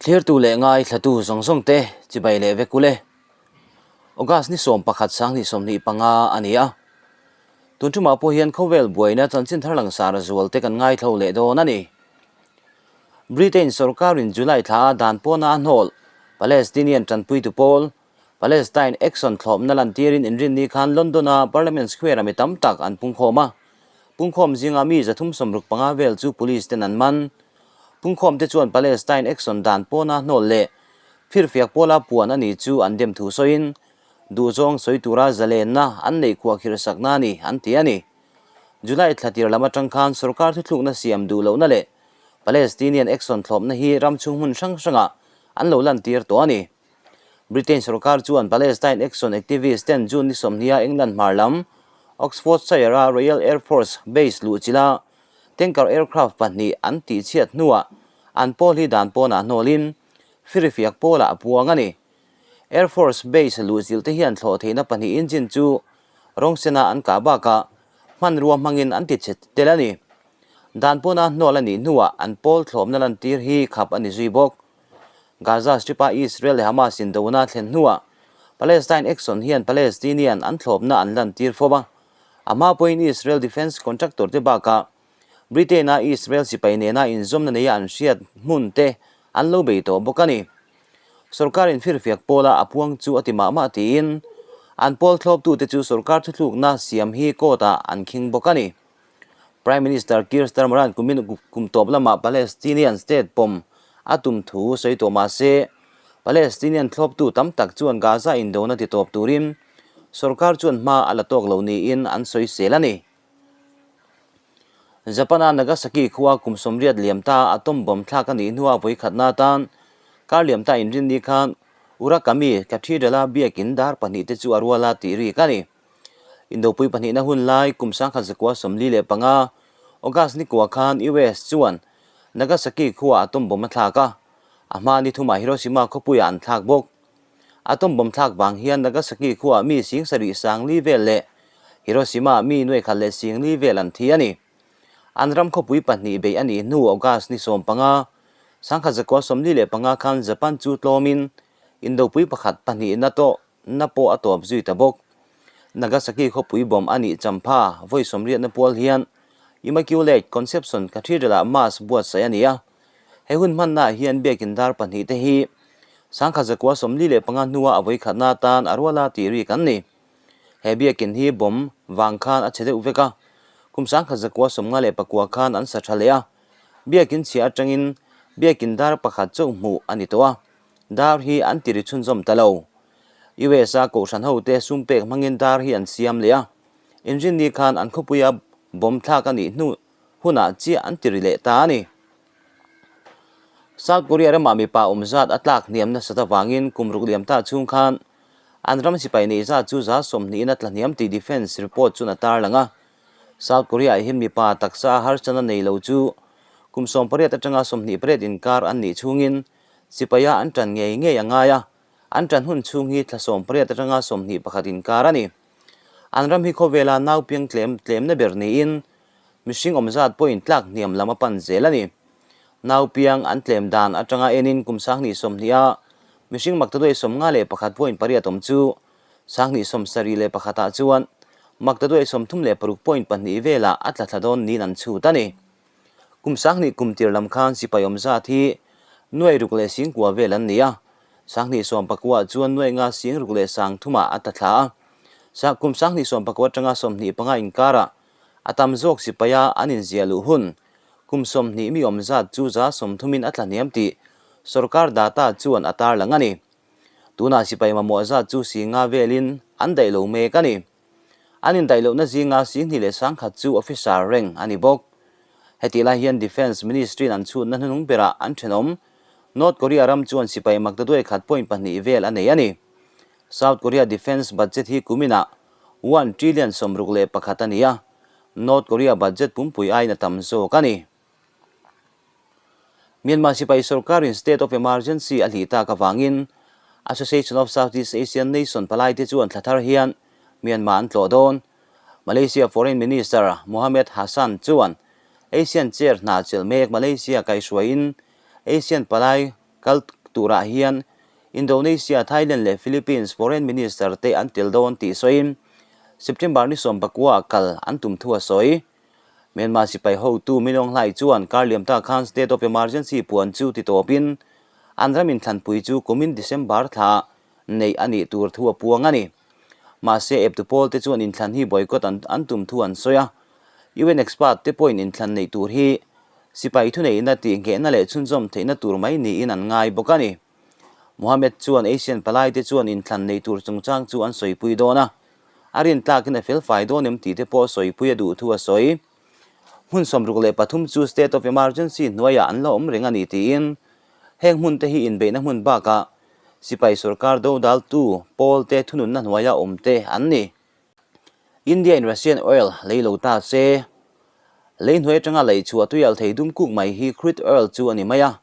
Thlirtu leh ngaithlatu zawng zawng te chibai leh vek ule. August ni 11 2025 a ni a. Tun tumah pawh hian khawvel buaina chanchin thar langsar zual te kan ngaithlo leh dawn a ni. Britain sorkarin July thla a dan pawna a hnawl Palestinian tanpuitu pawl Palestine Action thlawpna lantirin inrinni khan London-a Parliament Square-a mi tam tak an pungkhawm a. Pungkhawm zinga mi 365 vel chu police ten an man. Pungkhawmte chuan Palestine Action dan pawna hnawl leh firfiak pawla puan a ni chu an dem thu sawiin, duhzawng sawi tura zalenna an neih khuah khirsakna a ni an ti a ni. July thla tir lam atang khan sorkar thuthlukna siam duh lohna leh Palestinian Action thlawpna hi ram chhung hmun hrang hrangah an lo lantir tawh a ni. Britain sorkar chuan Palestine Action activist ten June ni 20 a England hmar lam Oxfordshire-a Royal Air Force Base luhchilha tanker aircraft pahnih an tihchhiat hnuah an pawl hi dan pawnah hnawlin firifiak pawlah a puang a ni. Air Force Base luhchilh te hian thlawh theihna pahnih engine chu rawng sena an kah bakah hmanrua hmangin an tichhe tel a ni. Dan pawna hnawl a nih hnuah an pawl thlawpna lantir hi khap a ni zui bawk. Gaza Strip-a Israel leh Hamas indona thlen hnuah Palestine Action hian Palestinian an thlawpna an lantir fo a. A hma pawhin Israel defence contractor te bakah Britain-a Israel sipai nena inzawmna neia an hriat hmun te an lo bei tawh bawk a ni. Sorkarin firfiak pawla a puang chu a ti mah mah tiin an pawl thlawptute chu sorkar thuthlukna siam hi court-ah an khing bawk a ni. Prime Minister Keir Starmer-a'n kumin kum tawp lamah Palestinian state pawm a tum thu sawi tawh mah se, Palestinian thlawptu tam tak chuan Gaza indona ti tawp turin sorkar chuan hma a la tawk lo niin an sawi sel a ni. Japan-a Nagasaki khua kum 80 liam ta atom bomb thlak a nih hnua vawikhatna atan kar liam ta inrinni khan Urakami Cathedral-a biakin dar pahnih te chu a rual a tih rik a ni. Indopui pahnihna hun lai kum 1945, August ni kua khan US chuan Nagasaki khuaah atom bomb a thlak a, a hma ni thumah Hiroshima khawpuiah an thlak bawk. Atom bomb thlak vang hian Nagasaki khuaah mi 70,000 vel leh Hiroshima-ah mi 2,004 vel an thi a ni. An ram khawpui pahnih beih a nih hnu August ni 15, 1945 khan Japan chu tlawmin Indopui pakhat pahnihna tawh na pawh a tawp zui ta bawk. Nagasaki khawpui bomb a nih champha vawi 80na pual hian Immaculate Conception Cathedral-ah Mass buatsaih a ni a. He hun hmannaah hian biakin dar pahnih te hi 1945 hnua a vawikhatna atan a ruala tih rik an ni. He biakin hi bomb vang khan a chhe deuh vek a, kum 1959 khan an sa tha leh a. Biakin chhia atangin biakin dar pakhat chauh hmuh a ni tawh a. Dar hi an ti ri chhunzawm ta lo. US-a kohhran hote sum pek hmangin dar hi an siam leh a, inrinni khan an khawpuia bomb thlak a nih hnu hunah chiah an ti ri leh ta a ni. South Korea ramah mipa awm zat a tlak hniam nasat avangin kum ruk liam ta chhung khan an ram sipai neih zat chu 20% in a tla hniam tih defence report chuan a tarlang a. South Korea-ah hian mipa taksa harsatna nei lo chu kum 18 atanga 28 inkar an nih chhungin Sipaia an tan ngei ngei a ngai a, an tan hun chhung hi thla 18 atanga 21 inkar a ni. An ram hi khawvela nau piang tlem tlemna ber niin mihring awm zat pawhin tlak hniam lam a pan zel a ni. Nau piang an tlem dan atanga enin kum 2020 a mihring maktaduai 51.8 awm chu 2071 ah chuan maktaduai 36.2 velah a tla thla dawn niin an chhut a ni. Kum 2000 kum tir lam khan sipai awm zat hi 6,009 vel an ni a, 2019 chuan 5,603 ah a ta thla a. Sa kum 2019 atanga 25 inkarah a tam zawk sipaia an inziah luh hun kum 20 mi awm zat chu 30% in a tla hniam tih sorkar data chuan a tarlang a ni. Tunah sipai mamawh zat chu 5,000 velin an daih lo mek a ni. An indaih lohna zinga 2,100 chu officer rank a ni bawk. Hetih lai hian Defence Ministry-in an chhutna hnuhnung berah an thenawm North Korea ram chuan sipai maktaduai khat point pahnih vel a nei a ni. South Korea defence budget hi kuminah one trillion 61 a ni a, North Korea budget pumpui aiin a tam zawk a ni. Myanmar sipai sorkarin state of emergency a hlih tak avangin Association of Southeast Asian Nation palaite chuan thla thar hian Myanmar an tlawh dawn. Malaysia Foreign Minister Mohamad Hasan chuan ASEAN chair hna chelh mek Malaysia kaihhruaiin ASEAN palai Kal turah hian Indonesia, Thailand leh Philippines Foreign Minister te an tel dawn tih sawiin September ni sawmpakua kal an tum thu a sawi. Myanmar sipai hotu Min Aung Hlaing chuan kar liam ta khan State of Emergency puan chu ti tawpin an ram inthlanpui chu kumin December thla neih a nih tur thu a puang a ni. Mahse eptu pawl te chuan inthlan hi boycott an tum thu an sawi a. UN expert te pawhin inthlan neih tur hi sipai thuneihna tihnghehna leh chhunzawm theihna tur mai niin an ngai bawk a ni. Mohammed chuan Asian palai te chuan inthlan neih tur chungchang chu an sawipui dawn a, a rintlakin a felfai dawn em tih te pawh sawipui a duh thu a sawi. Hmun 63 chu state of emergency hnuaiah an la awm reng a ni tiin heng hmun te hi inbeihna hmun bakah sipai sorkar dodaltu pawl te thununna hnuaia awm te an ni. India in Russian oil lei lo ta se, lei hnuai atanga lei chhuah tuial thei dum kuk mai hi crude oil chu a ni mai a,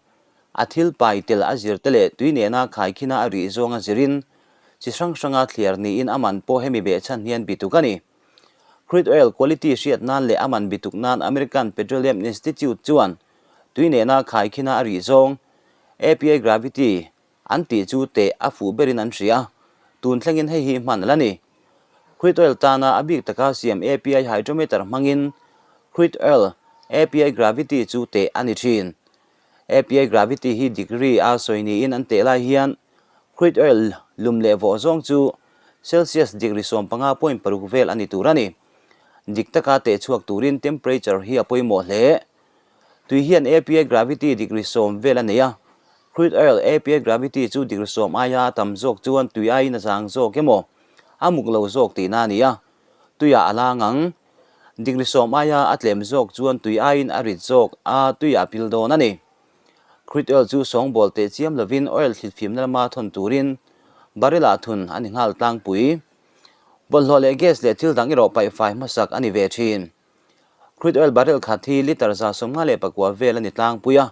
a thil pai tel a zir te leh tui nena khaikhina a rih zawng a zirin chi hrang hranga thliar niin a man pawh hemi behchhan hian bituk a ni. Crude oil quality hriat nan leh a man bituk nan American Petroleum Institute chuan tui nena khaikhina a rih zawng, API gravity, An tih chu teh a fuh berin an hria. Tun thlengin hei hi hman a la ni. Crude oil tana a bik taka siam API hydrometer hmangin crude oil API gravity chu teh a ni thin. API gravity hi degree a sawi niin an teh lai hian crude oil lum leh vawh zawng chu Celsius degree 15.6 vel a ni tur a ni. Dik taka teh chhuak turin temperature hi a pawimawh hle. Tui hian API gravity degree 10 vel a nei a, crude oil API gravity chu degree 10 aia a tam zawk chuan tui aiin a zang zawk emaw, a muk lo zawk tihna a ni a, tuiah a lang ang. Degree 10 aia a tlem zawk chuan tui aiin a rit zawk a, tuiah a pil dawn a ni. Crude oil chu sawngbawl teh chiam lovin oil thlitfimna lama thawn turin barrel-ah thun a ni nghal tlangpui. Bawlhhlawh leh gas leh thil dang erawh paihfai hmasak a ni ve thin. Crude oil barrel khat hi litre 154 vel a ni tlangpui a.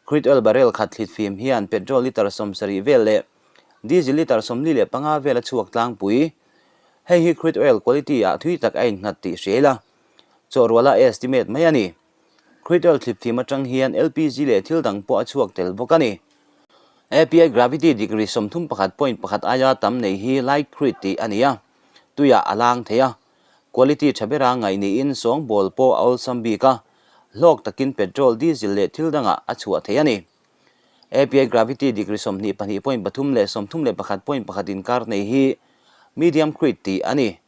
Crude oil barrel khat thlit fim hian petrol litre 70 vel leh diesel litre 45 vel a chhuak tlangpui. Hei hi crude oil quality ah thui tak a innghat tih hria ila. Chawhruala estimate mai a ni. Crude oil thlip fim atang hian LPG leh thil dang pawh a chhuak tel bawk a ni. API gravity degree 31.1 aia tam nei hi light crude tih a ni a, tuiah a lang thei a. Quality tha bera ngaih niin sawngbawl pawh a awlsam bik a, hlawk takin petrol, diesel leh thil dangah a chhuah thei a ni. API gravity degree 22.3 leh 31.1 inkar nei hi medium crude tih a ni.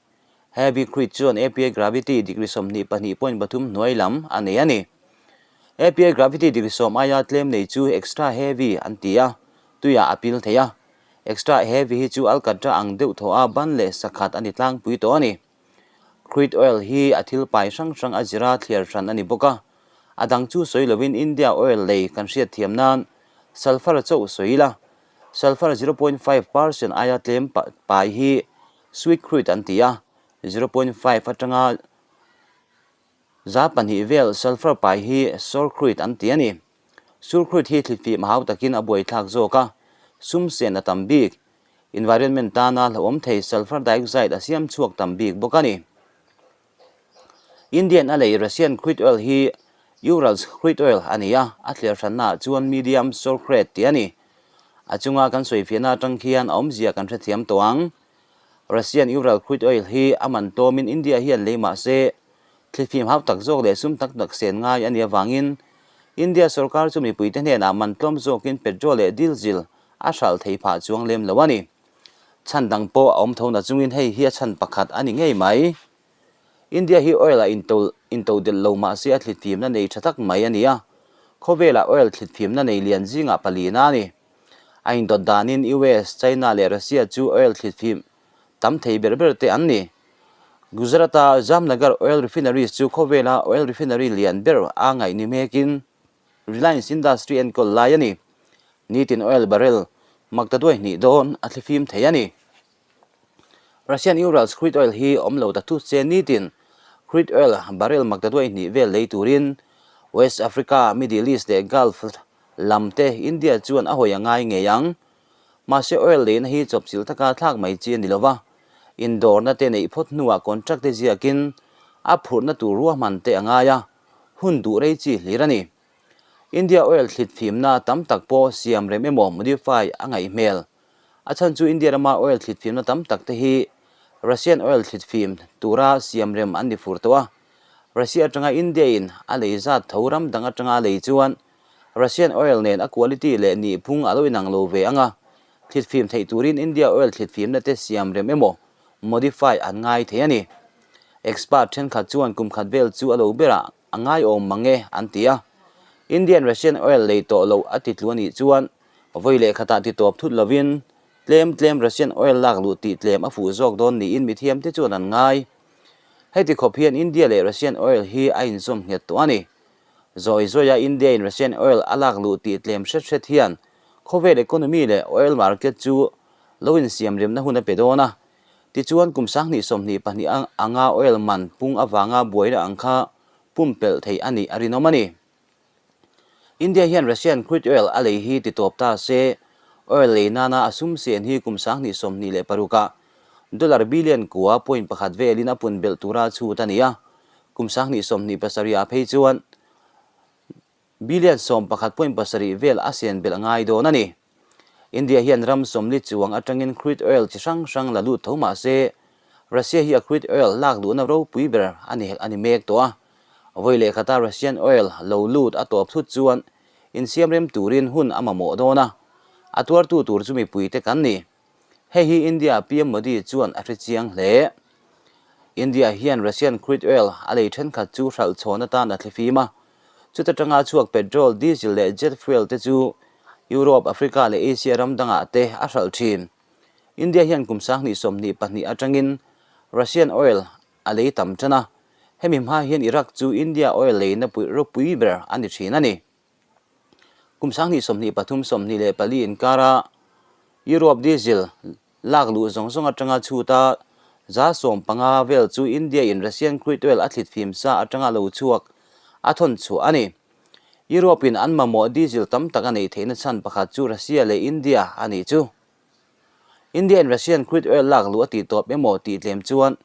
Heavy crude chuan API gravity degree 22.3 hnuai lam a nei a ni. API gravity degree 10 aia tlem nei chu extra heavy an ti a, tuiah a pil thei a. Extra heavy hi chu alkatra ang deuh thaw a ban leh sakhat a ni tlangpui tawh a ni. Crude oil hi a thil pai hrang hrang a zira thliar hran a ni bawk a. A dang chu sawi lovin India oil lei kan hriat thiam nan sulphur chauh sawi ila. Sulphur 0.5% aia tlem pai hi sweet crude an ti a, 0.5 atanga 2% vel sulphur pai hi sour crude an ti a ni. Surkhruit hi thlitfim a hau takin a buaithlak zawk a, sum sen a tam bik. Environment tana hlauhawm thei sulphur dioxide a siam chhuak tam bik bawk a ni. Indian a lei Russian crude oil hi Urals crude oil a ni a, a thliar hrannaah chuan medium sour crude tih a ni. A chunga kan sawifiahna atang khian a awmzia kan hrethiam tawh ang. Russian Ural crude oil hi a man tlawmin India hian lei mah se, Thlifim hau tak zawk leh sum tak tak sen ngai a nih avangin India sorkar chu mipuite hnenah man tlawm zawkin petrol leh diesel a hralh thei phah chuang lem lo a ni. Chhan dang pawh a awm tho na chungin hei hi a chhan pakhat a ni ngei mai. India hi oil a into delh lo mahse a thlitfimna nei tha tak mai a ni a, khawvelah oil thlitfimna nei lian zingah palina a ni. A indawt danin US, China leh Russia chu oil thlitfim tam thei ber ber te an ni. Gujarat-a Jamnagar Oil Refineries chu khawvela oil refinery lian ber a ngaih ni mekin Reliance Industry enkawl lai a ni. Nitin oil barrel maktaduai hnih dawn a thlifim thei a ni. Russian Urals crude oil hi awm lo ta thut se nitin crude oil barrel maktaduai hnih vel lei turin West Africa, Middle East leh Gulf lam te India chuan a hawi a ngai ngei ang. Mahse oil leina hi chawpchilh taka thlak mai chi a ni lova, indawrna te neih phawt hnuah contract te ziakin a phurhna tur ruahman te a ngai a, hun duh rei chi hlir a ni. India oil thlit fimna tam tak pawh siam rem emaw modify a ngaih hmel. A chhan chu India rama oil thlit fimna tam tak te hi Russian oil thlit fim tura siam rem an ni fur tawh a. Russia atanga India in a lei zat tho ram dang atanga a lei chuan Russian oil nen a quality leh nihphung a lo inang lo ve ang a, thlit fim theih turin India oil thlit fimna te siam rem emaw modify an ngai thei a ni. Expert thenkhat chuan kum khat vel chu a lo berah a ngaiawm mang e an ti a. Indian Russian oil lei tawh loh a ti tlu a nih chuan vawi leh khatah ti tawp thut lovin tlem tlem Russian oil lak luh tih tlem a fuh zawk dawn niin mithiamte chuan an ngai. Heti khawp hian India leh Russian oil hi a inzawm nghet tawh a ni. Zawi zawia India in Russian oil a lak luh tih tlem hret hret hian khawvel economy leh oil market chu lo insiam remna hun a pe dawn a. Tichuan kum 2022 anga oil man pung avanga buaina ang kha pumpelh theih a nih a rinawm a ni. India hian Russian crude oil a lei hi titawp ta se, oil lei nana a sum sen hi kum 2026 ah dollar billion kua point pakhat velin a pun belh tura chhut a ni a, kum 2027 ah phei chuan Billion 11.7 vel a sen belh a ngai dawn a ni. India hian ram sawmli chuang atangin crude oil chi hrang hrang la lut tho mah se, Russia hi a crude oil lak luhna ropui ber a ni a ni mek tawh a. Vawi leh khata Russian oil lo lut a tawp thut chuan insiam rem turin hun a mamawh dawn a, a tuartu tur chu mipuite kan ni. Hei hi India PM Modi chuan a hre chiang hle. India hian Russian crude oil a lei thenkhat chu hralh chhawn atan a thlifim a. Chuta tanga chhuak petrol, diesel leh jet fuel te chu Europe, Africa leh Asia ram dangah te a hralh thin. India hian kum 2022 atangin Russian oil a lei tam tan a. Hemi hma hian Iraq chu India oil leina ropui ber a ni thin a ni. Kum 2023 24 inkara Europe diesel lak luh zawng zawng atanga chhuta 15% vel chu India in Russian crude oil a thlit fim sa atanga lo chhuak a thawn chhuah a ni. Europe in an mamawh diesel tam tak a neih theihna chhan pakhat chu Russia leh India a nih chu. India in Russian crude oil lak luh a tih tawp emaw tih tlem chuan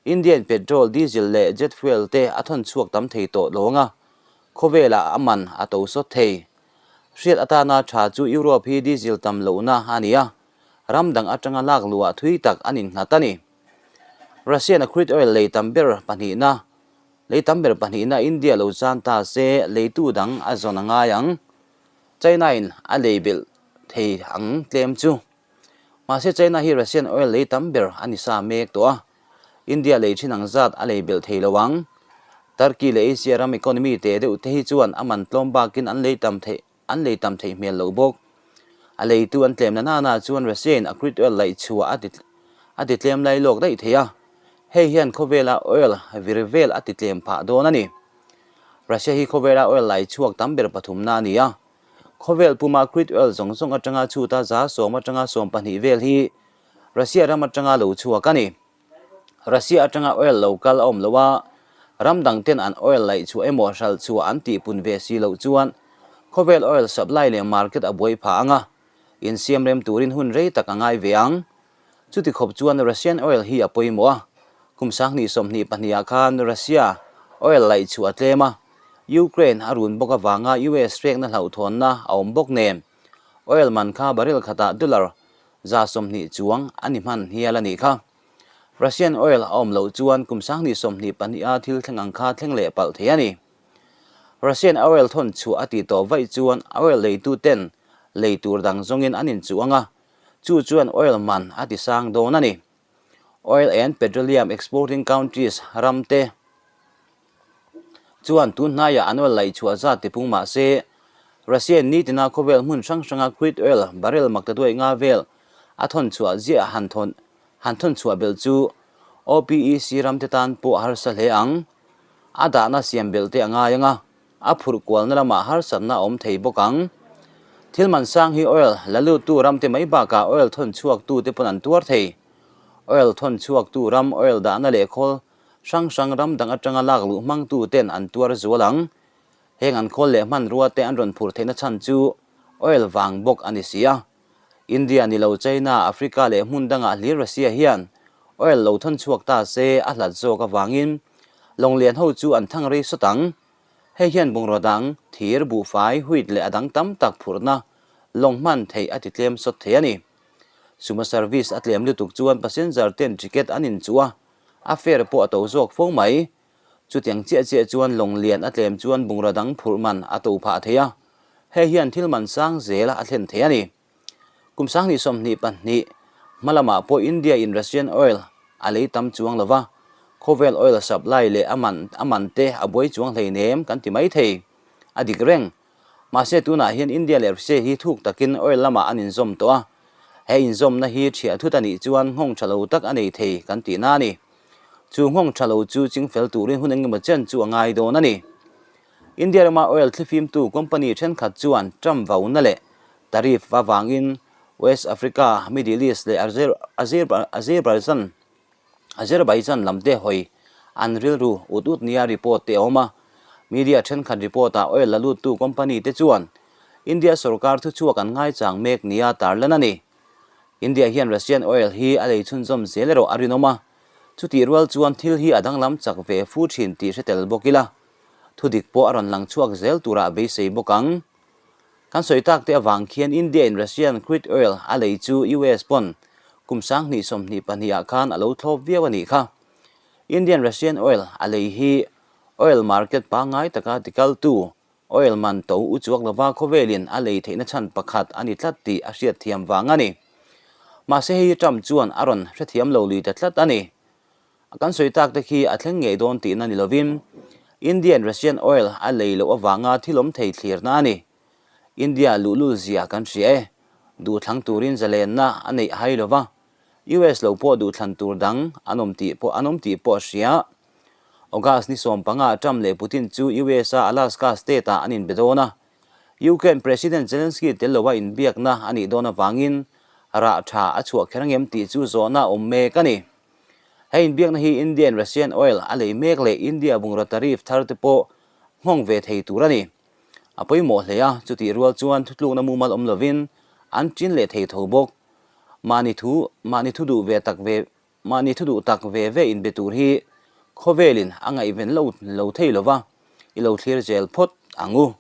India in petrol, diesel leh jet fuel te a thawn chhuak tam thei tawh lo anga khawvelah a man a to sawt thei. Hriat atana tha chu Europe hi diesel tam lohna a ni a, ram dang atanga lak luhah thui tak an innghat a ni. Russian a crude oil lei tam ber pahnihna lei tam ber pahnihna India lo chan ta se leitu dang a zawn a ngai ang. China in a lei belh thei ang tlem chu. Mahse China hi Russian oil lei tam ber a ni sa mek tawh a, India lei thin ang zat a lei belh thei lo ang. Turkey leh Asia ram economy te deuh te hi chuan a man tlawm bakin an lei tam theih an lei tam theih hmel loh bawk. A leitu an tlem na nana chuan Russia in a crude oil laih chhuah a ti a ti tlem lai lawk daih thei a, hei hian khawvela oil vir vel a ti tlem phah dawn a ni. Russia hi khawvela oil lai chhuak tam ber pathumna a ni a. Khawvel puma crude oil zawng zawng atanga chhuta 10% atanga 20 vel hi Russia ram atanga lo chhuak a ni. Russia atanga oil lo kal a awm lo a, ram dang ten an oil laih chhuah emaw hralh chhuah an tihpun ve si loh chuan khawvel oil supply leh market a buai phah ang a, insiam rem turin hun rei tak a ngai ve ang. Chuti khawp chuan Russian oil hi a pawimawh a, kum 2022 ah khan Russia oil laih chhuah a tlem a, Ukraine a run bawk avanga US hrekna hlauhthawnna a awm bawk nen, oil man kha barrel khatah dollar 120 chuang a ni hman hial a nih kha. Russian oil a awm loh chuan kum 2022 a thil thleng ang kha thleng leh palh thei a ni. Russian oil thawn chhuah a tih tawh vaih chuan oil leitu ten lei tur dang zawngin an inchuh ang a, Chu chuan oil man a ti sang dawn a ni. Oil and Petroleum Exporting Countries ram te chuan tun hnaiah an oil laih chhuah zat tipung mah se, Russia in nitina khawvel hmun hrang hranga crude oil barrel maktaduai nga vel a thawn chhuah ziah han thawn han thawn chhuah belh chu OPEC ram te tan pawh a harsa hle ang. A dahna siam belh te a ngai ang a. A phurh kualna lamah harsatna a awm thei bawk ang. Thil man sang hi oil la luttu ramte mai bakah oil thawn chhuaktute pawn an tuar thei. Oil thawn chhuaktu ram oil dahna leh khawl hrang hrang ram dang atanga lak luh hmangtuten an tuar zual ang. Heng an khawl leh hmanrua te an rawn phurh theihna chhan chu oil vang bawk a ni si a. India ni lo China, Africa leh hmun dangah hlir Russia hian oil lo thawn chhuak ta se a hlat zawk avangin lawnglian ho chu an thang rei sawt ang. Hei hian bungraw dang, thir, buhfai, wheat leh a dang tam tak phurhna lawng hman theih a ti tlem sawt thei a ni. Suma service a tlem lutuk chuan passenger ten ticket an inchuh a, a fare pawh a to zawk fo mai. Chutiang chiah chiah chuan lawng lian a tlem chuan bungraw dang phurh man a to phah thei a, hei hian thil man sang zel a thlen thei a ni. Kum 2022 hma lamah pawh India in Russian oil a lei tam chuang lo va, khawvel oil supply leh a man a man te a buai chuang hleinem kan ti mai thei. A dik reng. Mahse tunah hian India leh Russia hi thuk takin oil lamah an inzawm tawh a, he inzawmna hi thiah thut a nih chuan nghawng tha lo tak a nei thei kan tihna a ni. Chu nghawng tha lo chu chingfel turin hun engemaw chen chu a ngai dawn a ni. India rama oil thlifimtu company thenkhat chuan Trump vauna leh tariff avangin West Africa, Middle East leh Azerbaijan Azerbaijan lam te hawi an rilru ut ut nia report te a awm a. Media thenkhat report ah oil la luttu company te chuan India sorkar thuchhuak an ngaichang mek nia tarlan a ni. India hian Russian oil hi a lei chhunzawm zel erawh a rinawm a, chutih rual chuan thil hi a danglam chak ve fu thin tih hre tel bawk ila. Thudik pawh a rawn lang chhuak zel turah beisei bawk ang. Kan sawi tak te avang khian India in Russian crude oil a lei chu US pawn kum 2022 ah khan a lo thlawp viau a nih kha. Indian Russian oil a lei hi oil market pangngai taka tikaltu oil man to u chuak lova khawvelin a lei theihna chhan pakhat a ni tlat tih a hriatthiam vang a ni. Mahse hei hi Trump chuan a rawn hrethiam lo lui ta tlat a ni. A kan sawi tak te khi a thleng ngei dawn tihna ni lovin Indian Russian oil a lei loh avanga thil awm thei thlirna a ni. India luhlul zia kan hria e. Duhthlang turin zalenna a neih hai lova, US lo pawh duhthlan tur dang an awm tih pawh an awm tih pawh a hria. August ni 15 Trump leh Putin chu US a Alaska state ah an inbe dawn a. Ukraine President Zelensky tel lova inbiakna a nih dawn avangin rah tha a chhuah kher ngem tih chu zawhna a awm mek a ni. He inbiakna hi India in Russian oil a lei mek leh India bungraw tariff thar te pawh nghawng ve thei tur a ni. A pawimawh hle a, chutih rual chuan thutlukna mumal awm lovin an chin leh thei tho bawk. Mahni thu, mahni thu duh ve tak ve, mahni thu duh tak ve ve inbe tur hi khawvelin a ngaihven lo lo thei lova, i lo thlir zel phawt ang u.